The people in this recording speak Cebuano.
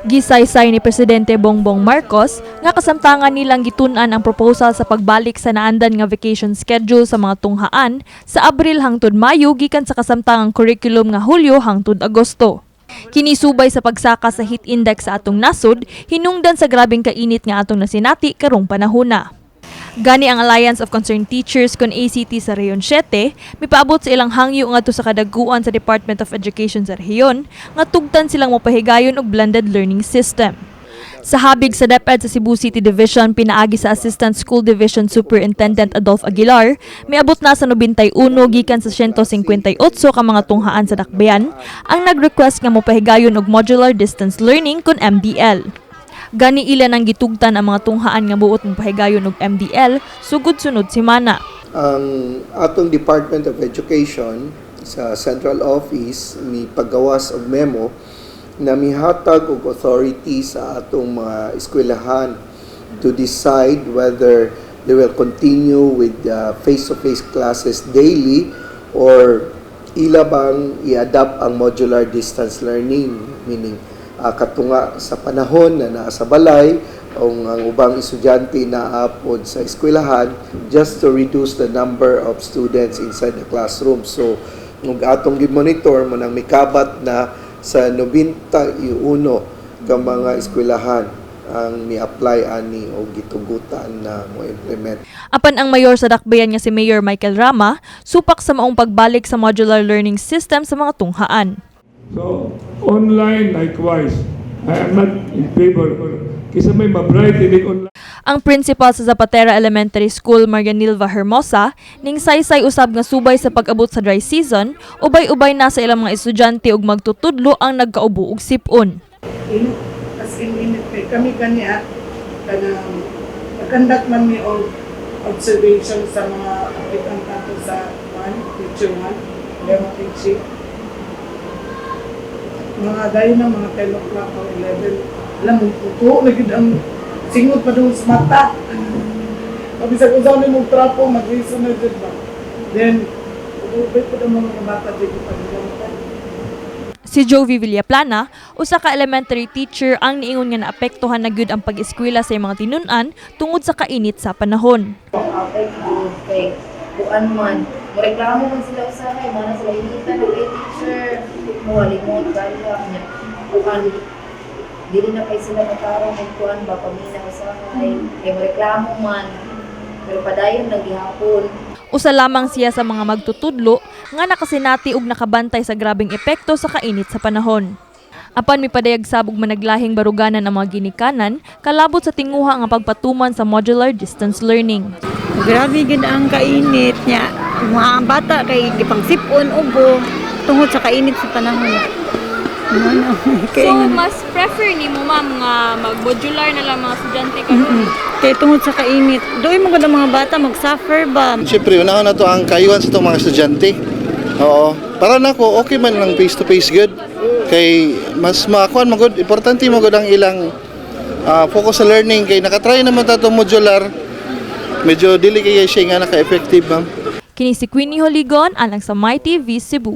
Gisaysay ni Presidente Bongbong Marcos nga kasamtangan nilang gitun-an ang proposal sa pagbalik sa naandan nga vacation schedule sa mga tunghaan sa Abril hangtod Mayo gikan sa kasamtangang curriculum nga Hulyo hangtod Agosto. Kini subay sa pagsaka sa heat index sa atong nasod hinungdan sa grabeng kainit nga atong nasinati karong panahona. Gani ang Alliance of Concerned Teachers kon ACT sa Rehiyon 7 mipaabot sa ilang hangyo ngadto sa kadaguan sa Department of Education sa rehiyon nga tugtan silang mopahigayon og blended learning system. Sa habig sa DepEd sa Cebu City Division pinaagi sa Assistant School Division Superintendent Adolf Aguilar, miabot na sa 91 gikan sa 158 ka mga tunghaan sa dakbayan ang nag-request nga mopahigayon og modular distance learning kon MDL. Gani ila nang gitugtan ang mga tunghaan nga buot mopahigayon og MDL sugod sunod semana. Ang atong Department of Education sa Central Office mi paggawas og memo na mihatag og authority sa atong mga eskwelahan to decide whether they will continue with face-to-face classes daily or ila bang i-adapt ang modular distance learning, meaning katunga sa panahon na naa sa balay o ang ubang estudyante naa pod sa eskwelahan, just to reduce the number of students inside the classroom. So, ug atong gi-monitor mo nang mikabat na sa 91 ka mga eskwelahan ang mi-apply ani o gitugutan na mo implement. Apan ang mayor sa dakbayan nga si Mayor Michael Rama, supak sa maong pagbalik sa modular learning system sa mga tunghaan. So, online likewise. I am not in favor. Kisa may mabright inig online. Ang principal sa Zapatera Elementary School, Marianilva Hermosa, ning saysay usab nga subay sa pag-abot sa dry season, ubay-ubay na sa ilang mga estudyante ug magtutudlo ang nagkaubo og sipon. In, as in init kay kami gani at kanang nag-conduct man mi og observation sa mga applicant nato sa one, teacher 1, level teaching. Mga dayon na mga 10 o'clock or 11, alam mo, puto na gyud ang singot pa doon sa mata. Mabisag unsa ni mong trapo, mag-reason na jud ba. Then, ubay po ang mga bata dito pag. Si Jovi Villaplana, usa ka elementary teacher, ang niingon nga naapektuhan na gyud ang pag-eskwela sa mga tinun-an tungod sa kainit sa panahon. Affect gud kay kuan man, moreklamo man sila usahay, mo na sila initan na kay teacher mo limot kalwa niya kuan, dili na kay sila matarong og kuan ba, pamina usahay kay moreklamo man, pero padayon lang gihapon. Usa lamang siya sa mga magtutudlo nga nakasinati og nakabantay sa grabeng epekto sa kainit sa panahon. Apan mipadayag sab og managlahing baruganan ang mga ginikanan kalabot sa tinguha nga pagpatuman sa modular distance learning. Grabe gid ang kainit niya. Mga bata kay gipangsipon ubo tungod sa kainit sa panahon. Ano, kay Mas prefer nimo, ma'am, nga mag-modular na lang mga estudyante karon? Kay tungod sa kainit, doy mo gud ang mga bata mag-suffer ba. Siyempre, unahon na to ang kayuhan sa itong mga estudyante. Oo. Para nako, okay man lang face to face good. Kay mas makakuan man gud, importante man gud ang ilang focus sa learning kay nakatry naman ta itong modular. Medyo dili kay siya nga naka-effective, ma'am. Kini si Queenie Holigon alang sa MyTV Cebu.